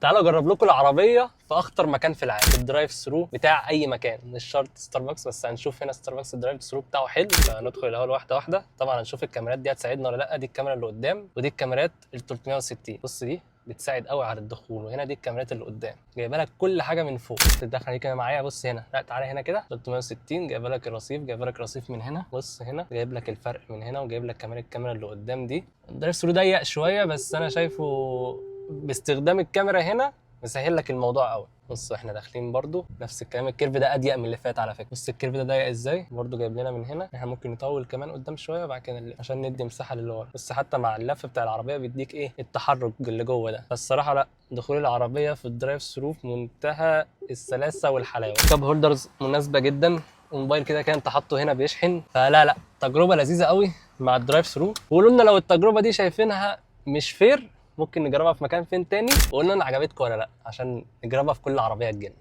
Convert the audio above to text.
تعالوا اجرب لكم العربية في اخطر مكان في العالم، ال drive thru بتاع اي مكان، مش شرط ستاربكس، بس هنشوف هنا ستاربكس ال drive thru بتاعه حلو. فندخل الاول واحدة واحده. طبعا هنشوف الكاميرات دي هتساعدنا ولا لا. دي الكاميرا اللي قدام ودي الكاميرات ال 360. بص دي بتساعد قوي على الدخول، وهنا دي الكاميرات اللي قدام جايبه لك كل حاجة من فوق. تدخل كده معايا، بص هنا، لا تعالى هنا كده 360 جايبه لك الرصيف، جايبه لك رصيف من هنا. بص هنا جايب لك الفرق من هنا، وجايب لك كمان الكاميرا اللي قدام دي. ال drive thru ضيق شويه، بس انا شايفه باستخدام الكاميرا هنا مسهل لك الموضوع قوي. بص احنا داخلين برضو نفس الكلام، ال curve ده اضيق من اللي فات على فكره. بص ال curve ده ضيق ازاي، برضو جايب لنا من هنا. احنا ممكن نطول كمان قدام شوية وبعد كده نلف عشان ندي مساحة للي ورا. بس حتى مع اللف بتاع العربية بيديك ايه التحرك اللي جوه ده. فالصراحه لا، دخول العربية في ال drive thru في منتهى السلاسة والحلاوه. cup holders مناسبة جدا، الموبايل كده كان انت حاطه هنا بيشحن. فلا لا، تجربه لذيذة قوي مع ال drive thru. وقولوا لنا لو التجربة دي شايفينها مش fair، ممكن نجربها في مكان فين تاني، وقولنا لنا عجبتكم ولا لا عشان نجربها في كل عربية تجيلنا.